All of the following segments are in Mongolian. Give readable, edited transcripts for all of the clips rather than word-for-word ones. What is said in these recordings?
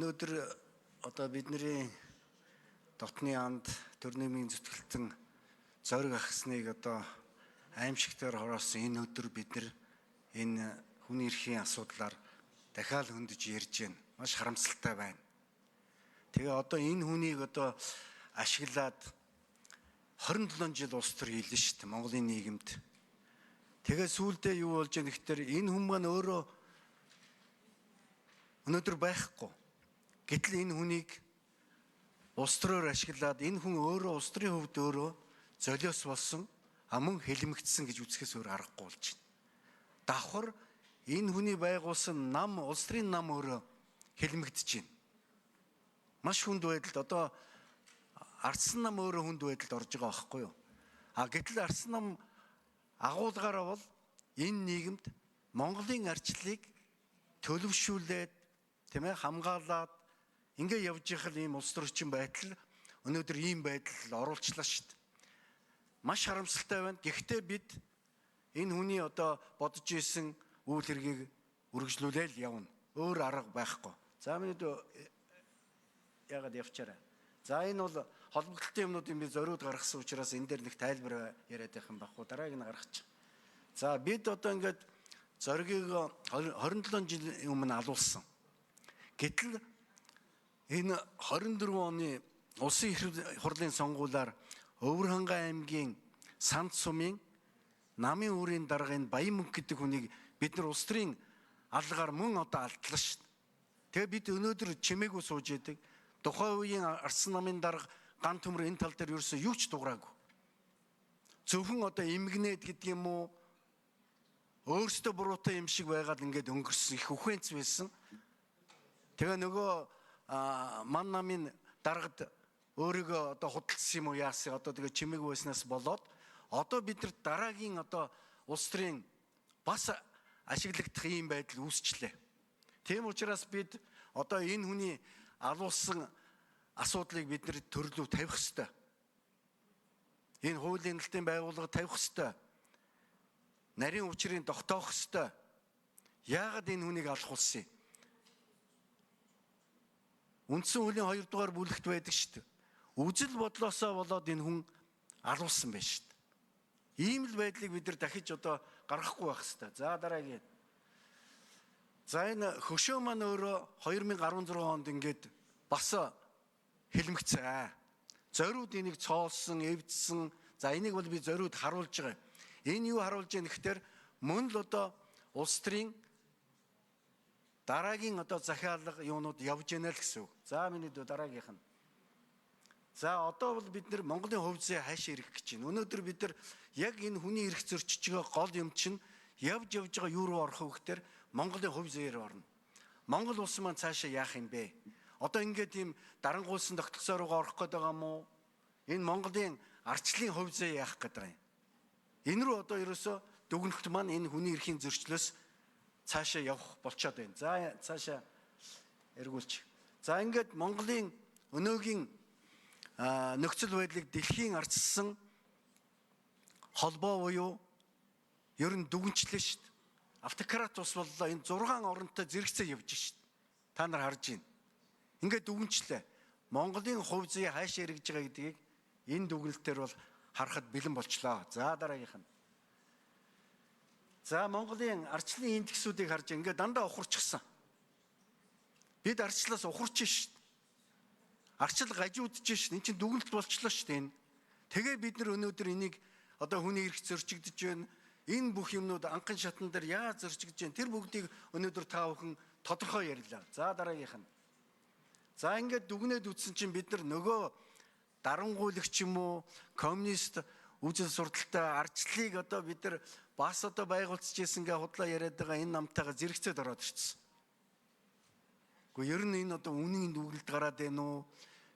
Өнөөдөр одоо бидний дотны анд төр нийгмийн зүтгэлтэн зориг ахсныг одоо аимшигтайгаар хороосон энэ өдөр бид нар энэ хүний эрхийн асуудлаар дахиад хөндөж ярьж байна. Маш харамсалтай байна. Тэгээ одоо энэ хүнийг одоо ашиглаад 27 жил улс төр хийлээ шүү дээ Монголын нийгэмд. Тэгээ сүүлдээ юу болж байгаа гэхээр энэ хүн маань өөрөө өнөөдөр байхгүй. Гэтэл энэ хүнийг улс төрөөр ашиглаад энэ хүн өөрөө улс төрийн хувьд өөрөө золиос болсон, мөн хэлмэгдсэн гэж үзэхээс өөр аргагүй болж байна. Давхар энэ хүний байгуулсан нам, улс төрийн нам өөрөө хэлмэгдэж байна. Маш хүнд байдалд одоо ардсан нам өөрөө хүнд байдалд орж байгаа байхгүй юу? А гэтэл ардсан нам агуулгаараа бол энэ нийгэмд Монголын арчлыг төлөвшүүлээд, тийм ээ, хамгаалаад ингээ явж явах ийм улс төрчин байдал өнөөдөр ийм байдал оруулчлаа шүү дээ. Маш харамсалтай байна. Гэхдээ бид энэ хүний одоо бодож исэн үйл хэргийг үргэлжлүүлээл явна. Өөр арга байхгүй. За миний яагаад явчаарай. За энэ бол холбогдлолтын юмнуудын би зориуд гаргасан учраас энэ дээр нэг тайлбар яриад байх юм байхгүй. Дарааг нь гаргачих. За бид одоо ингээд зоригийг 27 жилийн өмнө алуулсан. Гэтэл энэ 24 оны улсын их хурлын сонгуулиар Өвөрхангай аймгийн Санд сумын намын үрийн дарга энэ Баян мөнгө гэдэг хүнийг бид нар улс төрийн алгаар мөн одоо алдлаа шүү дээ. Тэгээ бид өнөөдөр чимээгүй сууж идэг. Тухайн үеийн Арсан намын дарга ган төмөр энэ тал дээр ерөөсөө юу ч дуграагүй. Зөвхөн одоо эмгэнэд гэдэг юм уу, өөрсдөө буруутай юм шиг байгаад ингээд өнгөрсөн их үхэнц байсан. Тэгээ нөгөө ман намын даргад өөрийгөө одоо худалдсан юм уу яасан, одоо тэгээ чимээгүй байснаас болоод одоо бид нар дараагийн одоо улс төрийн бас ашиглагдах ийм байдал үүсчлээ. Тийм учраас бид одоо энэ хүний алуулсан асуудлыг бид нар төрлөө тавих ёстой. Энэ хуулийн нэлтийн байгууллага тавих ёстой. Нарийн учрыг тогтоох ёстой. Яагаад энэ хүнийг алхуулсан юм? Үндсэн хуулийн 2 дугаар бүлэгт байдаг шүү дээ. Үзэл бодлоосоо болоод энэ хүн алуулсан байж шүү дээ. Ийм л байдлыг бид нар дахиж одоо гаргахгүй байх ёстой. За дараагийн. За энэ хөшөө маань өөрөө 2016 онд ингээд бас хэлмэгцээ. Зориуд энийг цоолсон, эвдсэн. За энийг бол би зориуд харуулж байгаа. Энэ юу харуулж байгаа нэхтэр мөн л одоо улс төрийн дараагийн одоо захиалга юунууд явж гэнэ л гэсэн үг. За миний дүү дараагийнх нь. За одоо бол бид нар Монголын хувь зээ хаашаа ирэх гэж байна. Өнөөдөр бид нар яг энэ хүний эрх зөрчиж байгаа гол юм чинь явж явж байгаа юу руу орох вэ гэхээр Монголын хувь зээр орно. Монгол улс маань цаашаа яах юм бэ? Одоо ингээд тийм дарангуйлсан тогтолцоо руугаа орох гээд байгаа юм уу? Энэ Монголын ардчлалын хувь зээ яах гээд байгаа юм? Энэ рүү одоо ерөөсөө дүгнэлт маань энэ хүний эрхийн зөрчлөөс цаашаа явах болчоод байна. За цаашаа эргүүлч. За ингээд Монголын өнөөгийн нөхцөл байдлыг дэлхийн ардчилсан холбоо буюу ер нь дүгнчлээ шүү дээ. Автократ ус боллоо, энэ 6 оронтой зэрэгцээ явж шүү дээ. Та нар харж байна. Ингээд дүгнчлээ. Монголын хувь зээ хаашаа эргэж байгаа гэдгийг энэ дүгнэлтээр бол харахад бэлэн болчлоо. За дараагийнх нь. За Монголын ардчлалын индексүүдийг харж ингээд дандаа ухарчихсан. Бид ардчлалаас ухарч шít. Арчил гажуудж шít. Энд чинь дүгнэлт болчлоо шít энэ. Тэгээ бид нар өнөөдөр энийг одоо хүний эрх зөрчигдөж байна. Энэ бүх юмнууд анхан шатан дээр яаж зөрчигдөж байна? Тэр бүгдийг өнөөдөр та бүхэн тодорхой ярьлаа. За дараагийнх нь. За ингээд дүгнээд үтсэн чинь бид нар нөгөө дарангуйлагч юм уу, коммунист үзэл сурталтай ардчлалыг одоо бид нар бас одоо байгуулцж исэн гэ худлаа яриад байгаа энэ намтайгаа зэрэгцээд ороод ирчихсэн. Гэхдээ ер нь энэ одоо үнийн дүгнэлт гараад байна уу?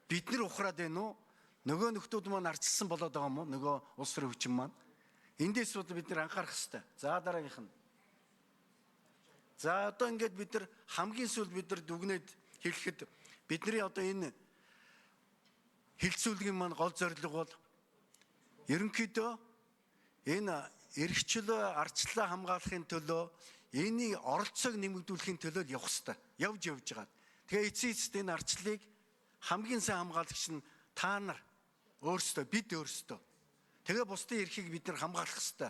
Бид нар ухраад байна уу? Нөгөө нөхдүүд маань ардчилсан болоод байгаа юм уу? Нөгөө улс төрийн хүчин маань. Эндээс бол бид нар анхаарах хэрэгтэй. За дараагийнх нь. За одоо ингээд бид нар хамгийн сүүлд бид нар дүгнээд хэлэхэд бидний одоо энэ хилцүүлгийн маань гол зорилго бол ерөнхийдөө энэ эрхчлөө ардчлалаа хамгаалахын төлөө энэний оролцоог нэмэгдүүлэхийн төлөө л явах хэрэгтэй. Явж явж байгаа. Тэгээ эцсийн эцэст энэ арчлыг хамгийн сайн хамгаалагч нь та нар өөрсдөө, бид өөрсдөө. Тэгээ бусдын эрхийг бид нар хамгаалах ёстой.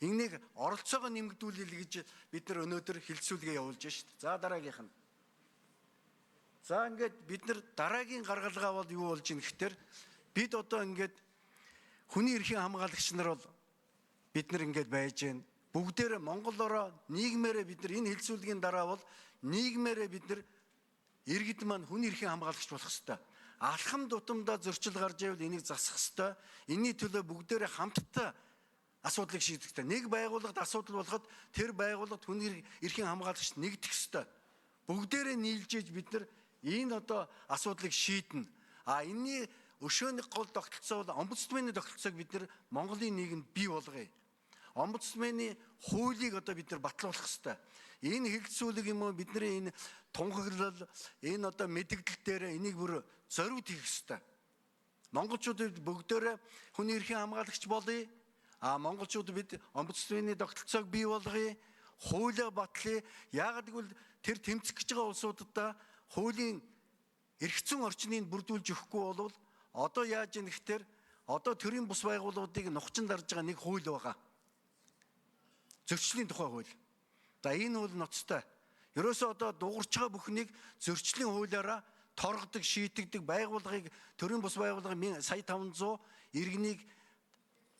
Энийг оролцоогоо нэмэгдүүлэе гэж бид нар өнөөдөр хэлцүүлгээ явуулж шít. За дараагийнх нь. За ингээд бид нар дараагийн гаргалгаа бол юу болж ийн гэхээр бид одоо ингээд хүний эрхийн хамгаалагч нар бол бид нар ингээд байж гэн. Бүгдээрээ Монголороо нийгмээрээ бид нар энэ хэлцүүлгийн дараа бол нийгмээрээ бид нар иргэд маань хүний эрхийн хамгаалагч болох ёстой. Алхам тутамдаа зөрчил гарч ивэл энийг засах ёстой. Энийний төлөө бүгдээрээ хамтдаа асуудлыг шийдэх ёстой. Нэг байгууллагад асуудал болоход тэр байгууллагад хүний эрхийн хамгаалагч нэгдэх ёстой. Бүгдээрээ нийлж иж бид нар энэ одоо асуудлыг шийднэ. А энэний өшөөний гол тогтолцоо бол омбудсмены тогтолцоог бид нар Монголын нийгэмд бий болгоё. Омбудсмены хуулийг одоо бид нар батлуулах ёстой. Энэ хэлэлцүүлэг юм уу бидний энэ тунхаглал, энэ одоо мэдэгдэл дээр энийг бүр зориуд хийх ёстой. Монголчууд бүгдээрээ хүний эрхийн хамгаалагч болъё. А монголчууд бид омбудсмены тогтолцоог бий болгоё, хуулиа батлая. Яагаад гэвэл тэр тэмцэх гэж байгаа улсуудад хуулийн эрх зүйн орчныг бүрдүүлж өгөхгүй бол одоо яаж юм гэхээр одоо төрийн бус байгууллагуудыг нухчин дарж байгаа нэг хууль байгаа. Зөрчлийн тухай хууль. За энэ бол ноцтой. Ерөөсөө одоо дуурч байгаа бүхнийг зөрчлийн хуулиараа торгодог, шийтгдэг байгууллагыг төрийн бус байгууллагын 1,500 иргэнийг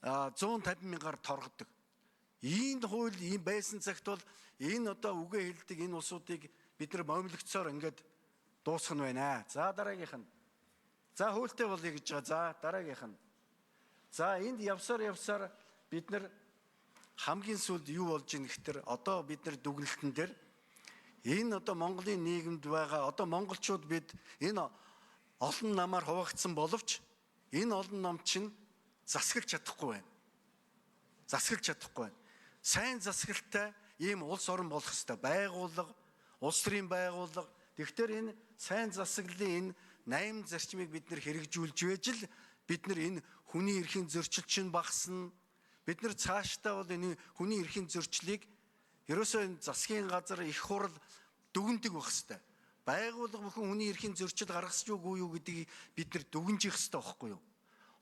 150 мянгаар торгодог. Ийм хууль ийм байсан цагт бол энэ одоо үгээ хэлдэг энэ улсуудыг бид нар момлогцоор ингээд дуусгах нь байна. За дараагийнх нь. За хуультай болъё гэж байгаа. За дараагийнх нь. За энд явсаар бид нар хамгийн сүүлд юу болж ийн гэхээр одоо бид нар дүгнэлтэн дээр энэ одоо Монголын нийгэмд байгаа одоо монголчууд бид энэ олон намаар хуваагдсан боловч энэ олон ном чинь засаглаж чадахгүй байна. Засаглаж чадахгүй байна. Сайн засаглалтай ийм улс орон болох ёстой. Байгууллага, улс төрийн байгууллага. Тэгэхээр энэ сайн засаглалын энэ 8 зарчмыг бид нэр хэрэгжүүлж байж л бид нар энэ хүний эрхийн зөрчил чинь багасна. Бид нар цаашдаа бол энэ хүний эрхийн зөрчлийг ерөөсөө энэ засгийн газар их хурал дүгндэг байх ёстой. Байгууллага бүхэн хүний эрхийн зөрчил гаргасан үгүй юу гэдгийг бид нар дүгнж явах ёстой байхгүй юу?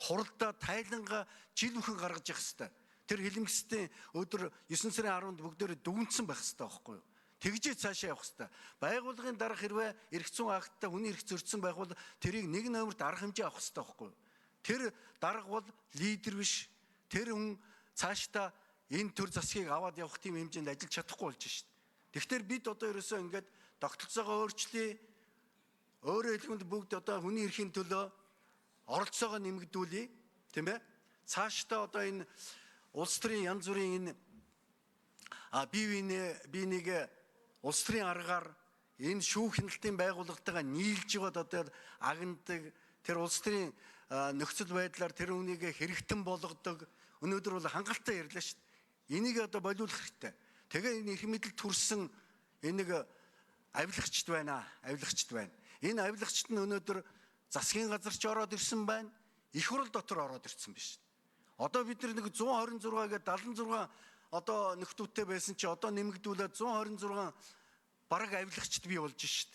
Хуралдаа тайлангаа жил бүхэн гаргаж явах ёстой. Тэр хилэмгсдийн өдөр 9 сарын 10-нд бүгдээрээ дүгнсэн байх ёстой байхгүй юу? Тэгжээ цаашаа явах ёстой. Байгууллагын дарга хэрвээ эрх зүйн акттай хүний эрх зөрчсөн байх бол тэрийг нэг номерт арга хэмжээ авах ёстой байхгүй юу? Тэр дарга бол лидер биш. Тэр хүн цаашдаа энэ төр засгийг аваад явах тийм хэмжээнд ажиллаж чадахгүй болж шít. Тэгэхээр бид одоо ерөөсөө ингээд тогтолцоогоо өөрчлөе. Өөрөөр хэлбэл бүгд одоо хүний эрхийн төлөө оролцоогоо нэмэгдүүлье. Тийм ээ? Цаашдаа одоо энэ улс төрийн янз бүрийн энэ бие биенийг улс төрийн аргаар энэ шүүх хяналтын байгууллагатайгаа нийлж яваад одоо агнадаг тэр улс төрийн нөхцөл байдлаар тэр хүнийг хэрэгтэн болгодог. Өнөөдөр бол хангалттай ярьлаа шүү дээ. Энийг одоо болиулах хэрэгтэй. Тэгээ энэ эрх мэдэл төрсэн энийг авилгачд байна. Авилгачд байна. Энэ авилгачд нь өнөөдөр засгийн газар ч ороод ирсэн байна. Их хурал дотор ороод ирсэн биш. Одоо бид нэг 126 гээд 76 одоо нөхдүүдтэй байсан чи одоо нэмэгдүүлээд 126 бараг авилгачд бий болж шít.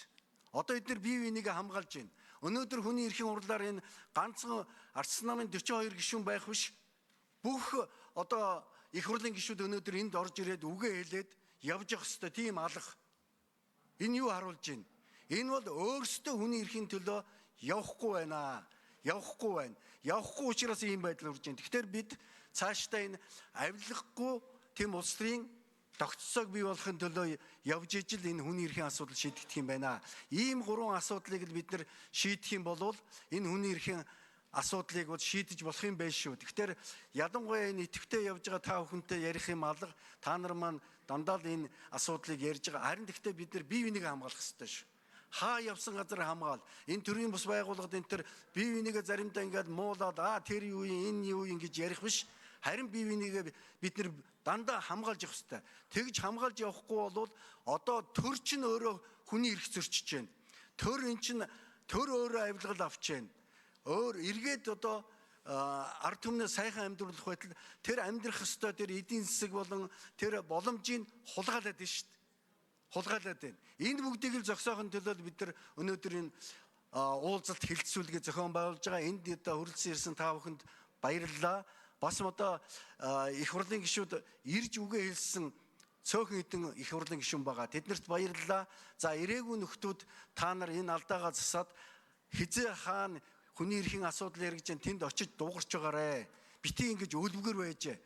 Одоо эдгээр бие биенийг хамгаалж байна. Өнөөдөр хүний эрхийн хурлаар энэ ганцхан Арчсан намын 42 гишүүн байх биш. Бүх одоо их хурлын гишүүд өнөөдөр энд орж ирээд үгээ хэлээд явж явах хэвээр тийм алга. Энэ юу харуулж байна? Энэ бол өөрсдөө хүний эрхийн төлөө явахгүй байна. Явахгүй байна. Явахгүй учраас ийм байдал үрж байна. Тэгэхээр бид цаашдаа энэ авилгахгүй тийм улс төрийн тогтцоог бий болохын төлөө явж ижил энэ хүний эрхийн асуудал шийдэгдэх юм байна. Ийм гурван асуудлыг л бид нар шийдэх юм бол энэ хүний эрхийн асуудлыг бол шийдэж болох юм байна шүү. Тэгэхээр ялангуяа энэ идэвхтэй явж байгаа та бүхэнтэй ярих юм алга, та нар маань дандаа л энэ асуудлыг ярьж байгаа. Харин гэхдээ бид нар бие биенийг хамгаалах ёстой шүү. Хаа явсан газар хамгаал. Энэ төрийн бус байгууллагад энэ төр бие бинийгээ заримдаа ингээд муулаад тэр юу юм, энэ юу юм гэж ярих биш. Харин бие бинийгээ бид нар дандаа хамгаалж явах ёстой. Тэгж хамгаалж явахгүй бол одоо төр чинь өөрөө хүний эрх зөрчиж байна. Төр эн чинь төр өөрөө авилгал авч байна. Өөр эргээд одоо ард түмнээ сайхан амьдруулах байтал тэр амьдрах ёстой тэр эдийн засаг болон тэр боломжийг хулгайлаад байна шүү дээ. Хулгайлаад байна. Энэ бүгдийг л зогсоохын төлөө бид нар өнөөдөр энэ уулзалт хэлэлцүүлгээ зохион байгуулж байгаа. Энд одоо хүрэлцэн ирсэн та бүхэнд баярлалаа. Бас одоо их хурлын гишүүд ирж үгээ хэлсэн цөөхөн хэдэн их хурлын гишүүн байгаа. Тэднэрт баярлалаа. За, ирээгүй нөхдүүд, та нар энэ алдаагаа засаад хэзээ хаана хүний эрхийн асуудал яригдж байна, тэнд очиж дуугарч байгаарэ. Битгий ингэж өлбгөр байж.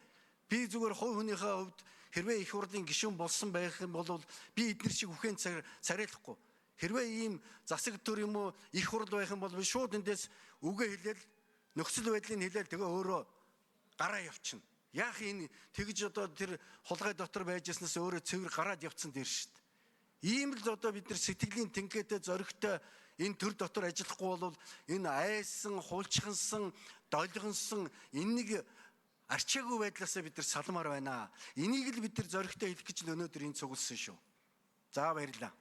Би зүгээр хувь хүнийхээ хувьд хэрвээ их хурлын гишүүн болсон байх юм бол би эднэр шиг үхэн царайлахгүй. Хэрвээ ийм засаг төр юм уу, их хурл байх юм бол би шууд эндээс үгээ хэлээл, нөхцөл байдлыг хэлээл, тэгээ өөрөө гараа явчихна. Яах энэ тэгж одоо тэр хулгай дотор байж ирснээс өөрөө цэвэр гараад явцсан дээр шүү дээ. Ийм л одоо бид нар сэтгэлийн тэнхээтэй, зоригтой энэ төр дотор ажиллахгүй бол энэ айсан, хулчхансан, долгонсон энэ нэг арчаагүй байдлаасаа бид нар салмаар байна. Энийг л бид нар зоригтой хэлэх гэж л өнөөдөр энэ цугласан шүү. За, баярлалаа.